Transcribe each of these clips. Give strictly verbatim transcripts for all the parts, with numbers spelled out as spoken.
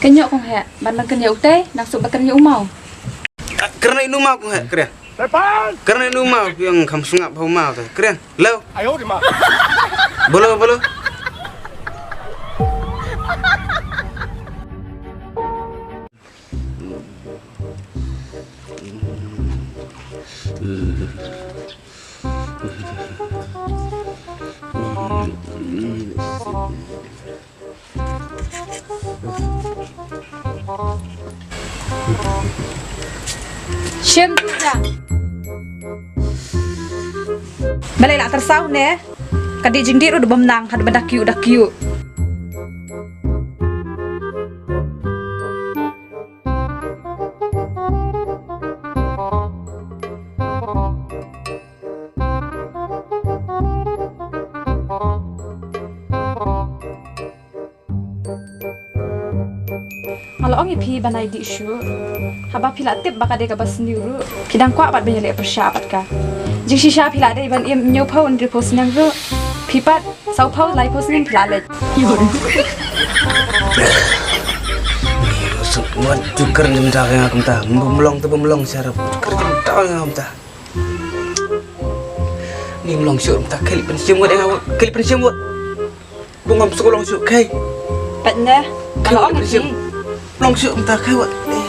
Kynjoh kong heh, ban ban kynjoh utei, nang suk ba kynjoh u maw. Ah, kren ïa u maw kong heh, kren. Kren ïa u maw, ïa kham sngap ha u maw te, kren. Lo. Bolo, bolo. Shim tu ja. Balei la tyrsaw ne? Ka dei jingdih ruh da bym nang, haduh ban da kyiuh da kyiuh. Nga la ong ïa phi ban ai dih shuh. Haba phi la tip ba ka dei kaba sniew ruh, phi dang kwah pat ban ïaleh pyrshah pat ka. Jingshisha phi la dei ban im hynñiewphew hynriewphew snem ruh. Phi pat sawphew laiphew snem phi la leit. Suk wan jukar jemta ka nga kumta. Bym long te bym long sharap. Jukar jemta ka nga kumta. Ni long shuh kumta, khie leit pynshim wat, eh, khie leit pynshim wat. Bun ngam suk long shuh, khie. Pat ne. Khie leit pynshim. Long shuh kumta, khie wat. Eh.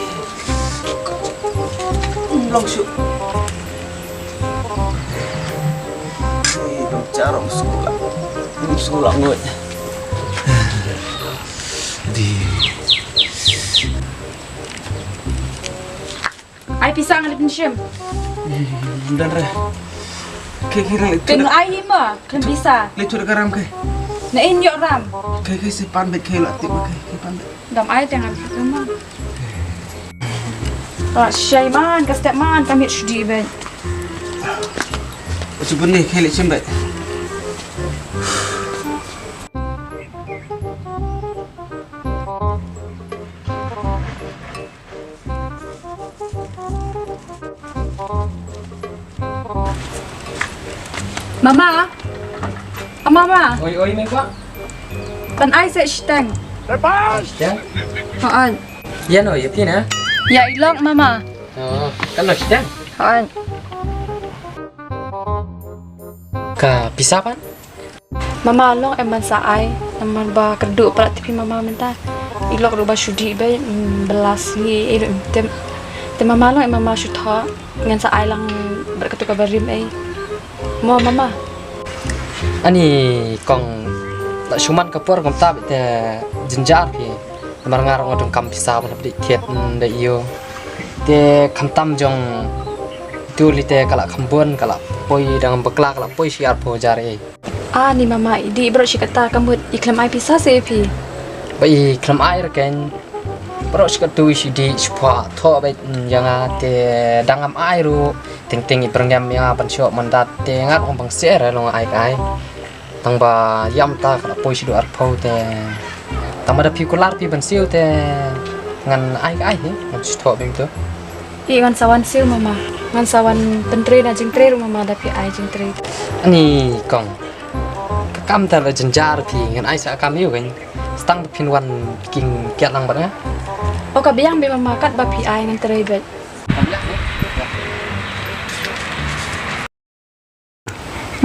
Long shuh. Eh, bym charong suk la. Bym suk la ngut. Di. Ai pisa ngan leit pynshim. Ym don re. Khie, khie, nang leit. Pynlong ai hi ma, kan pisa. Leit thud ka ram khie. Na in ïoh ram. Khie, khie, sa pan beit khie, la tip ma khie, khie pan beit. Dam ai te ngan leit ma. Ka shai man, ka step man, ka miet shu dih beit. Shu bun ni khie leit shim beit. Mama. Ah, mama. Oi, oi, mei kwah. Ban ai seh shiteng. Shiteng? Hooid. Ïa no, ïa phi na? Ïa i lok mama. Oh, kan no shiteng? Hooid. Ka pisa pat? Mama long em ban sa ai, namar ba kyrduh palat te phi mama mynta. I lok ruh ba shu dih beit, mm, ba la sngi, eh, ruh em tip. Te mama long em mama shu thoh, ngan sa ai lang bad katu kaba rim ei. Mo mama. Ani kong, la shu man ka por kumta beit te jynjar phi. Namar nga ruh nga donkam pisa ban hap dih thied, mm, da ïoh. Te khamtam jong tu li te ka la kham bun, ka la poi dang bakla, ka la poi shi arphew hajar ei. Ah, ni mama, i dih baroh shi katta, ka mut i khlem ai pisa seh ïa phi. Ba i khlem ai re keiñ. Baroh shi katta i shu dih, shu pha thoh beit, mm, ïa nga te dang ngam ai ruh. Teng teng i byrngem ïa nga ban shoh mandat te nga ruh bang seh re long ai ka ai. Tang ba ïa mynta ka la poi shi du arphew te. Tang ba da phi kular phi ban siew te ngan ai ka ai hi, ngan shu thoh beit tu. I ngan sa wan siew mama, ngan sa wan pyntrei na jingtrei ruh mama da phi ai jingtrei. Ani kong. Ka kam ta la jynjar phi ngan ai sa kam ïa u keiñ. Stang ba phin wan king kiat lang bad nga. O ka biang beit mama katba phi ai ngan trei beit.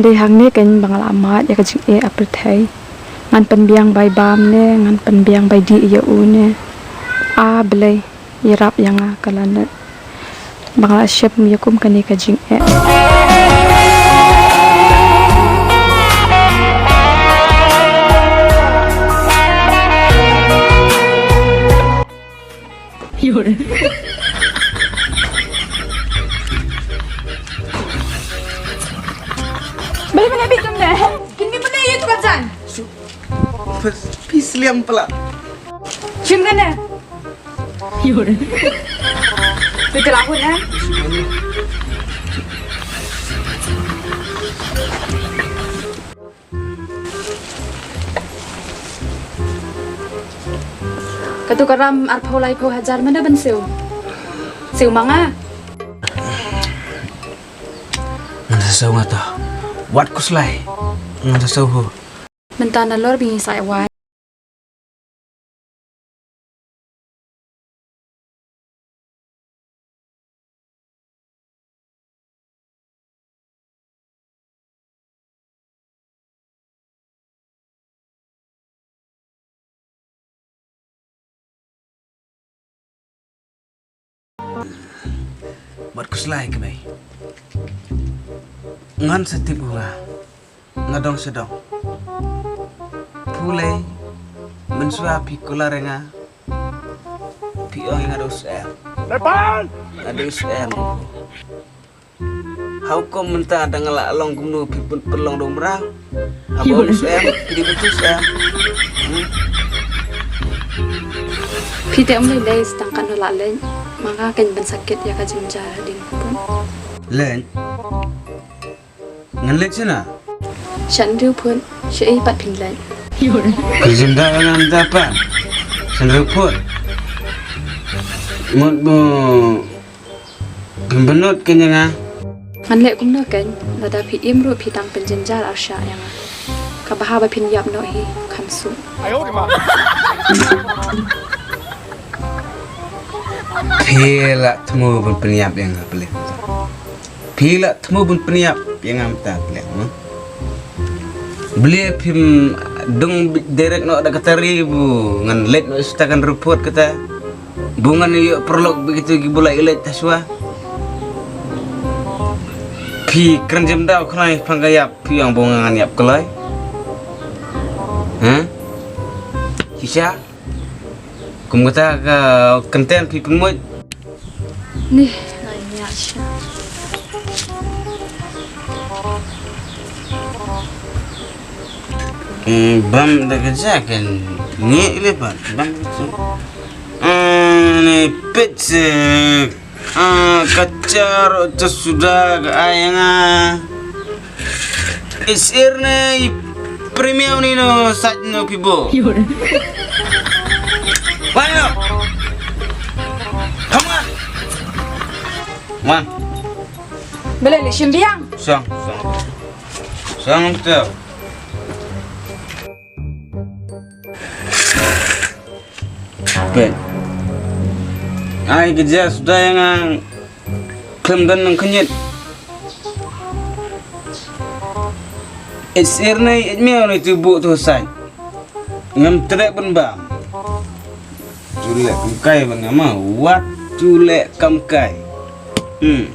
Dei hangne keiñ ba nga la mad ïa ka jingeh ha pyrthei. Ngan pynbiang bai bam ne, ngan pynbiang bai dih ïa u ne. A Blei, ïarap ïa nga ka la neh. Ba nga la shem ïa kum kane ka jingeh. Bale bale bit tum ne. Kin mi bale ïa tu ka jan. Pis liang pala. Shim kane. Yun. Tu telah pun eh. Katu ka ram arphew laiphew hajar mano ban siew? Siew ma nga. Ngan sa siew nga ta. Wat khuslai. Ngan sa siew ho. Mynta nalor ba ngi sa ai wai. Bad khuslai kmie. Ngan sa tip u nga. Nga dong sha dong. Pule. Mynshuwa phi kular ïa nga. Phi ong ïa nga da u Syiem. Nga da u Syiem. How come mynta da nga la long kumno phi pyn-, pynlong da u mraw? Haba u Syiem, phi dei ban tu Syiem. Hmm? Phi te um lei lei tang katno la leit. Ma nga kein ban sa kit ïa ka jingjia hadien pun. Leit. Ngan leit shano? Sha Hynriewphut, shaei pat phin leit? Ka jingda ngan da pat. Sha Hynriewphut. Mut bu Pynbynnud kein ïa nga. Ngan leh kumno kein, lada phi im ruh phi dang pynjynjar arshah ïa nga. Kaba haba phin ïap noh hi, kham suk. Phi la thmu ban pynïap ïa nga pule. Phi la thmu ban pynïap ïa nga mynta pule, hmm? Balei phim dung bit direct noh da kata ri bu ngan leit noh sha ka Hynriewphut kata. Bu ngan ïoh paralok bad kito kiba la ïaleit ta shuwa. Phi kren jemdaw khnai pang ka ïap phi ong bu ngan ïap kloi. Ha? Shisha? Kum kata ka content phi pynmut. Ni, ngai nia sha. Hmm, bam da ka jacket. Ni ile bam. Bam. Ah, ni pitsik. Ah, ka char, ka suda, ka ai nga. Isir ne i premium ni no sat no pibo. Wano. Come on. Wan. Bele ni shim biang. Sang, sang. Sang tu. Pet. Ai ka jia suda ïa nga khlem don nang khynñiat. Eit sir ne eit miaw ne tu buh tu sai. Ngam treh ban bam. Tu leh kam kai ban ngam ah. Wat tu leh kam kai. Hmm.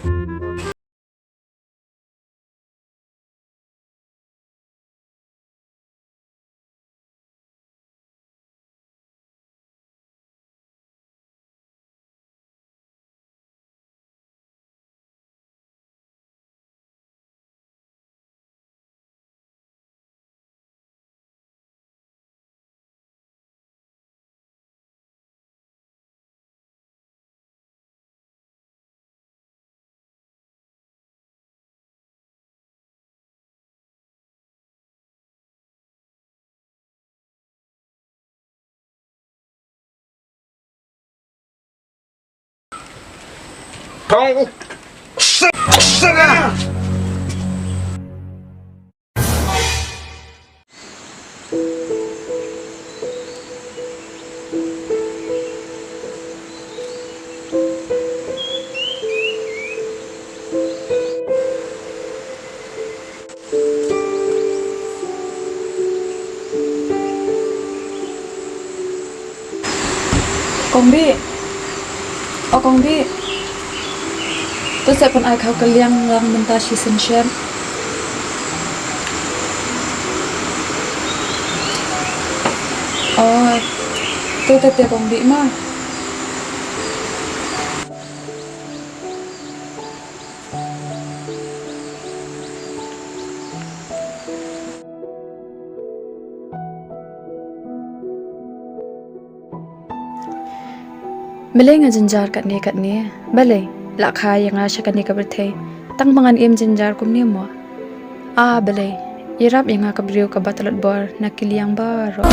Tong. Sek, sek, ah. Kong Bih. O Kong Bih. To sa pyn ai khaw kylliang lang mynta shi sien shen. O. To te te Kong Bih ma. Balei nga jynjar katne katne? Balei la kha ïa nga sha kane ka pyrthei? Tang ba ngan im jynjar kumne mo? Ah, balei, ïarap ïa nga ka briew kaba tlot bor na ki liang baroh.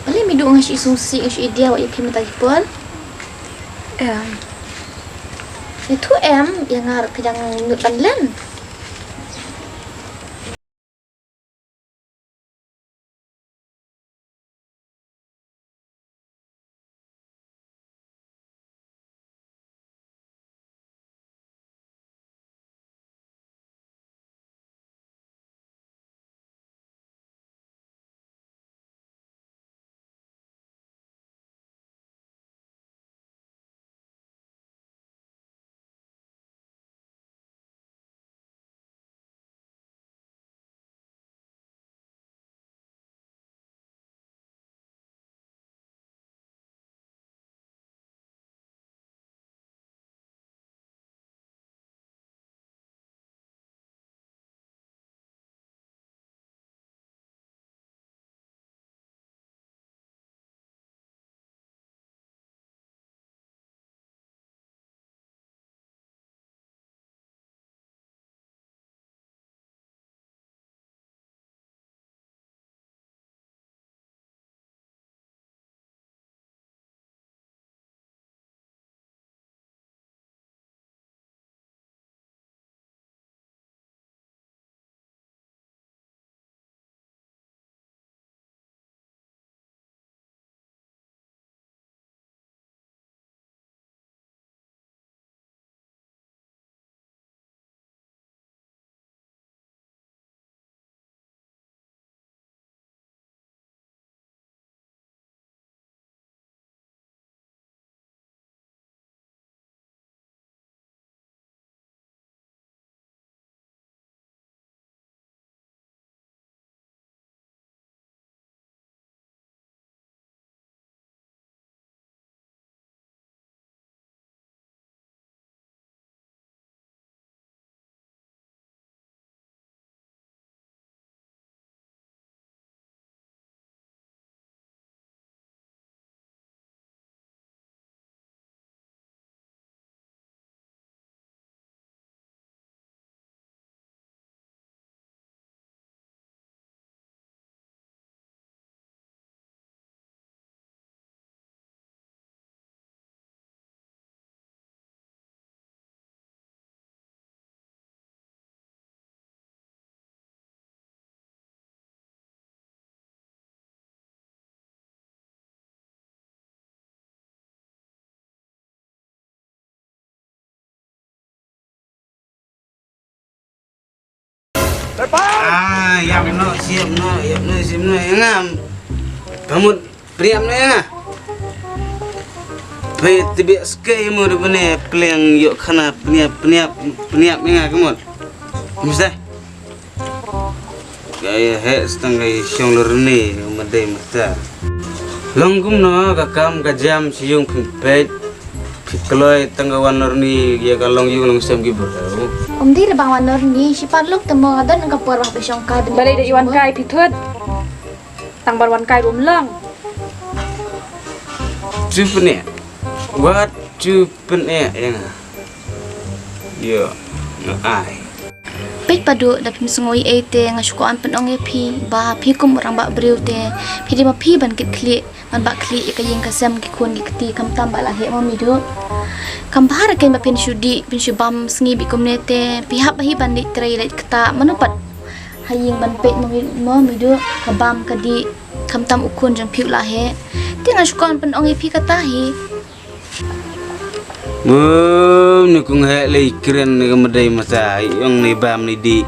Balei me duh nga shu isungsih, nga shu idia wat ïa phi mynta ki por? Em. Ïathuh em, ïa nga ruh phi dang nud ban len. Ah, ïap noh, siap noh, ïap noh, siap noh, ïa nga. Ka mut pynïap noh ïa nga. Pynïap tbiak skei mo da bne pleng ïoh khana pynïap, pynïap, pynïap ïa nga ka mut. Mesti. Ka ïa heh stang ka ïa shong lorni, ma dei mata. Long kumno ka kam ka jam sha ïung phi peit. Phi kloi tang ka wan lorni ïa ka long ïung long sem ki bro. Ym dei re ba wan lorni, shi paralok te mo ka don ka por ba phi shong kai. Balei da i wan kai phi thut. Tang ban wan kai ruh ym long. Ju pyneh. Wat ju pyneh ïa nga. Ïa nga ai. Peit Paduh, da phim sngew ei ei te nga shu kwah ban pynong ïa phi ba phi kum u rangbah briew te phi dei ma phi ban kit khlieh, ban bah khlieh ïa ka ïing ka sem ki khun ki kti, khamtam ba la heh mo Miduh. Kam bha re kein ba phin shu dih, phin shu bam sngi bad kumne te phi hap hi ban leit trei leit ktah, mano pat ha ïing ban peit mo Mi-, mo Miduh, ka bam ka dih, khamtam u khun jong phi u la heh. Te nga shu kwah ban pynong ïa phi kata hi. Bum, ni kong heh lei kren ni ka mdei masa, ïong ni bam ni dih.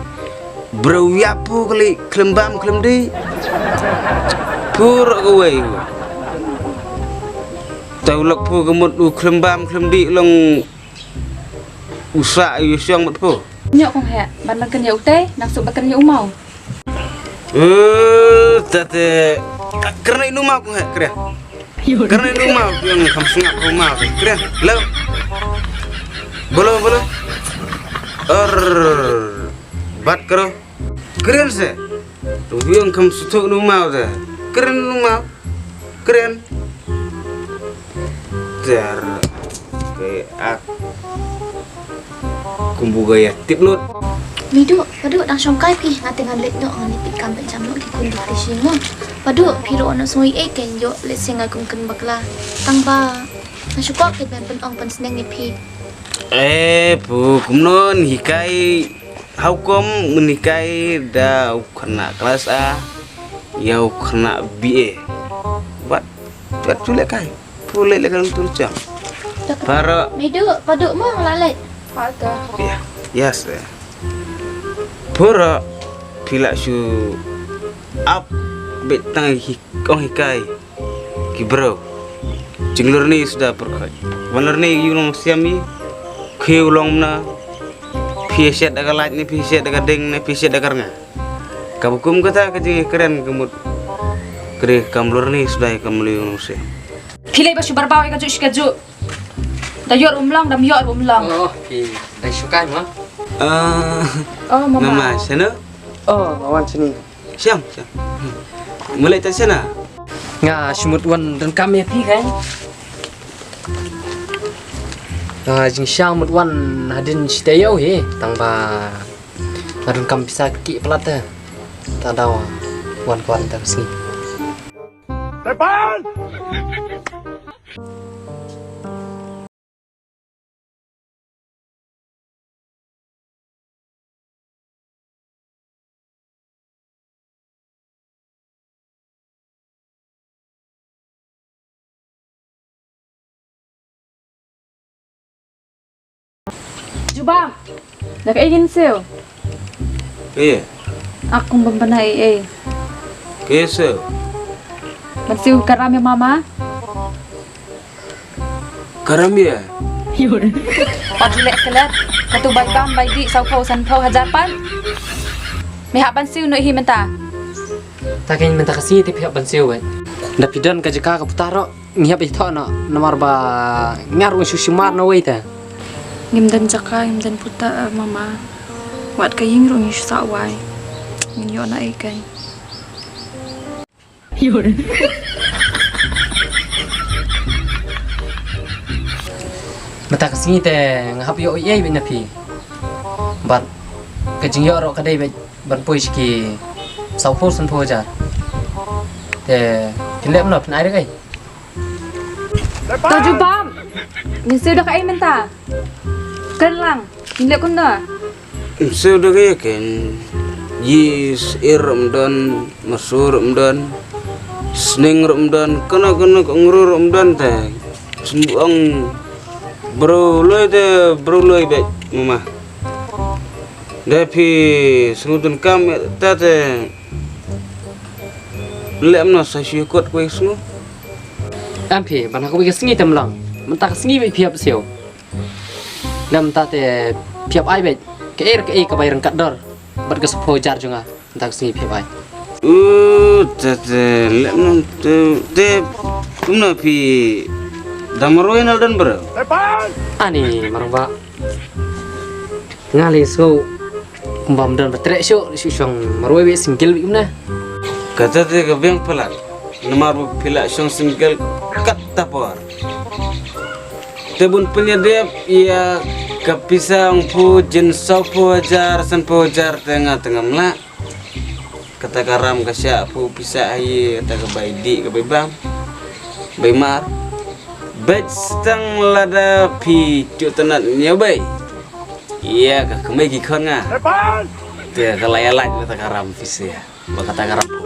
Bro ïap phu ka lei khlem bam khlem dih. Pur ka wei. Tau lok phu ka mut u khlem bam khlem dih long u sa ïa u shong mut phu. Nyok kong heh, ban ban kren ïa utei, nang suk ban kren ïa u maw. Eh, tate, kren ïa u maw kong heh, kren. Kren ïa u maw, ïong kham sngap u maw, kren. Lo. Bolo, bolo. Er, bat kro. Kren se. Tu ïong kham sngap u maw te. Kren u maw. Kren. Ter. Ke ak. Kumbu gaya tip lut. Miduh, Paduh dang shong kai phi, nga te ngan leit noh, ngan leit peit kam peit jam noh ki khun ki kti shi mo. Paduh, phi ruh noh sngui ei kein ïoh leit seng ngai kum ken bakla. Tang ba nga shu kwah kein ban pynong pynsneng ïa phi. Eh, phu kumno, hikai, how come men hikai da u khynnah klas A ïa u khynnah B A. Wat, wat tu leh kai. Phu leh leh kan tu chang. Para. Miduh, Paduh mo la leh. Pada. Ya, yes. Pura phi la shu ap beit tang hi ong hikai ki bro. Jinglur ni suda pyrkhat. Wan lur ni ïu long siam i. Khiew long na. Phi shet da ka lait ni, phi shet da ka ding ni, phi shet da ka rnga. Ka bukum kata ka jingkren ka mut. Kre kam lur ni suda kam lur ni se. Phi lei ba shu barbaw ïa ka juk shi ka juk. Da ïoh ruh ym long, da ym ïoh ruh ym long. Oh, phi dei shu kai ma. Ah. Oh, mama. Mama, shano? Oh, wan shini. Sham, sham. Mulai ta shana. Nga shu mut wan donkam ïa phi kan. Nga jingshisha mut wan hadien shi taïew hi, tang ba nga donkam pisa ki palat te. Ta daw wan kwan ta sngi. Jubab. Da kaei ngin siew? Kaei? Ak kum ban bana ei ei. Kaei siew? Ban siew karam ïa mama. Karam ïa. Pat ju leh klet. Katu bai bam bai dih saw phew san phew hajar pat. Me hap ban siew noh hi mynta. Ta kein mynta ka sngi te phi hap ban siew wei. Da phi don ka jaka ka puta ro. Ngi hap ïa thoh noh, namar ba nga ruh shu sumar na wei te. Ngim don jaka, ngim don puta, eh, mama. Wat ka ïing ruh ngi shu sah wai. Ngin ïoh na ei kein. Mynta ka sngi te nga hap ïoh ei ei beit na phi. Bad ka jingïoh ruh ka dei beit ban poi sha ki saw phew san phew hajar. Te phin leh kumno, phin ai da kaei? To Jubab. Ngin siew da kaei mynta? Kren lang. Ngin leh kumno? Ngin siew da kaei kein? Ïa syier ruh ym don, masu ruh ym don, sneng ruh ym don, kano kano ka ngro ruh ym don te. Sngewbha ong bro loi te bro loi beit mama. Dei phi sngew donkam ïa kata te leh kumno, sa shu kot kawei ka sngew. Em phi, ban ha kawei ka sngi te ym long. Mynta ka sngi beit phi hap siew. Lem mynta te phi hap ai beit kaei re kaei kaba ïa ryngkat dor bad ka sawphew hajar jong nga. Mynta ka sngi phi hap ai. U, te te leh kumno te, te kumno phi, da marwei ne la don briew? Ani marwei ba. Nga lei sngew kumba ym don ba treh shuh, shu shong marwei beit, single beit kumne. Kata te ka biang palat. Namar ba phi la shong single katto por. Te bun pynïadep ïa ka pisa ong phu jin sawphew hajar, sanphew hajar te nga te ngam lah. Kata ka ram ka shah phu pisa ha ïing, kata ka bai dih ka bai bam. Bai mar. Bad stang lada phi ju tnat ñiew bai. Ïa ka kmie ki khun nga. Te ka la ïa lait kata ka ram pisa. Ba kata ka ram phu.